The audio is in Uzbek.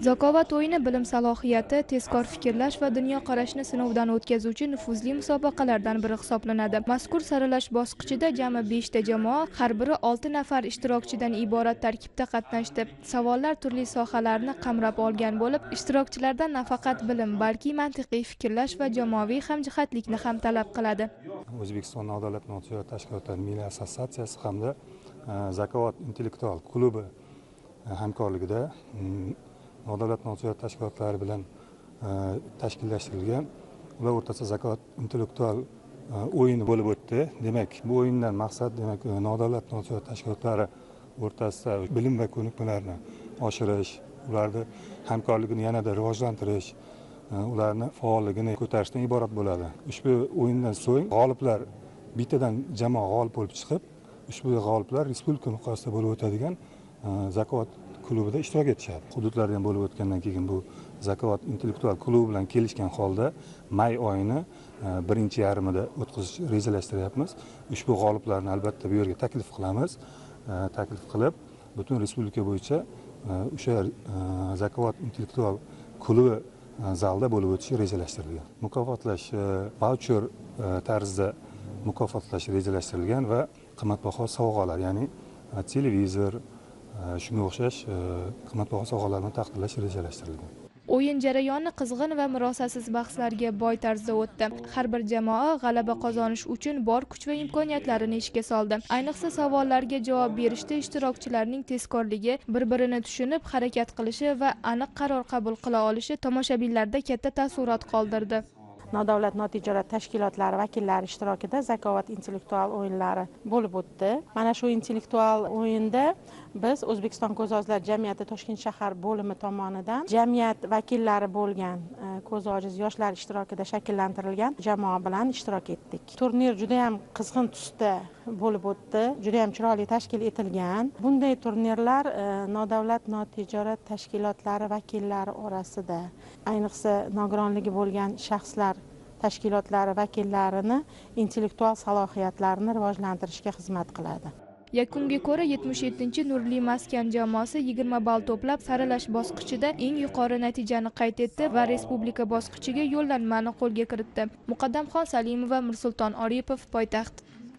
Zakovat o'yini bilim salohiyati, tezkor fikrlash va dunyoqarashni sinovdan o'tkazuvchi nufuzli musobaqalardan biri hisoblanadi. Mazkur saralash bosqichida jami 5 ta jamoa, har biri 6 nafar ishtirokchidan iborat tarkibda qatnashdi. Savollar turli sohalarni qamrab olgan bo'lib, ishtirokchilardan nafaqat bilim, balki mantiqiy fikrlash va jamoaviy hamjihatlikni ham talab qiladi. O'zbekiston nodavlat notijorat tashkilotlari milliy assotsiatsiyasi hamda Zakovat intellektual klubi hamkorligida nodavlat notijorat tashkilotlari bilan tashkillashtirilgan ular o'rtasida Zakovat intellektual o'yini bo'lib o'tdi. Demak, bu o'yindan maqsad demak nodavlat notijorat tashkilotlari o'rtasida bilim va ko'nikmalarni oshirish, ularni hamkorligini yanada rivojlantirish, ularni faolligini ko'tarishdan iborat bo'ladi. Ushbu o'yindan so'ng g'oliblar bittadan jamoa g'olib bo'lib chiqib, ushbu g'oliblar respublika miqyosida bo'lib o'tadigan Zakovat klubida ishtirok etishadi. Hududlardan bo'lib o'tgandan keyin bu Zakovat intellektual klubi bilan kelishgan holda may oyini birinchi yarmida o'tkazish rejalashtiryapmiz. Ushbu g'oliblarni albatta bu yerga taklif qilamiz. Taklif qilib, butun respublika bo'yicha o'sha Zakovat intellektual klubi zalda bo'lib o'tishi rejalashtirilgan. Mukofotlash vaucher tarzida mukofotlash rejalashtirilgan va qimmatbaho sovg'alar, ya'ni televizor, shunga o'xshash qimmatbaho sovg'alarni taqdirlash rejalashtirilgan. O'yin jarayoni qizg'in va murosasiz bahslarga boy tarzda o'tdi. Har bir jamoa g'alaba qozonish uchun bor kuch va imkoniyatlarini ishga soldi. Ayniqsa savollarga javob berishda ishtirokchilarning tezkorligi, bir-birini tushunib harakat qilishi va aniq qaror qabul qila olishi tomoshabinlarda katta taassurot qoldirdi. Nodavlat notijorat tashkilotlari vakillari ishtirokida Zakovat intellektual o'yinlari bo'lib o'tdi. Mana shu intellektual o'yinda biz O'zbekiston ko'zi ojizlar jamiyati Toshkent shahar bo'limi tomonidan jamiyat vakillari bo'lgan ko'zi ojiz yoshlar ishtirokida shakllantirilgan jamoa bilan ishtirok etdik. Turnir juda ham qizg'in tusda bo'lib o'tdi, juda ham chiroyli tashkil etilgan. Bunday turnirlar nodavlat notijorat tashkilotlari vakillari orasida, ayniqsa nogironligi bo'lgan shaxslar tashkilotlari vakillarini intellektual salohiyatlarini rivojlantirishga xizmat qiladi. Yakunga ko'ra 77-Nurli maskan jamoasi 20 ball to'plab saralash bosqichida eng yuqori natijani qayd etdi va respublika bosqichiga yo'llanmani qo'lga kiritdi. Muqaddamxon Salimova, Mirsulton Oripov, poytaxt.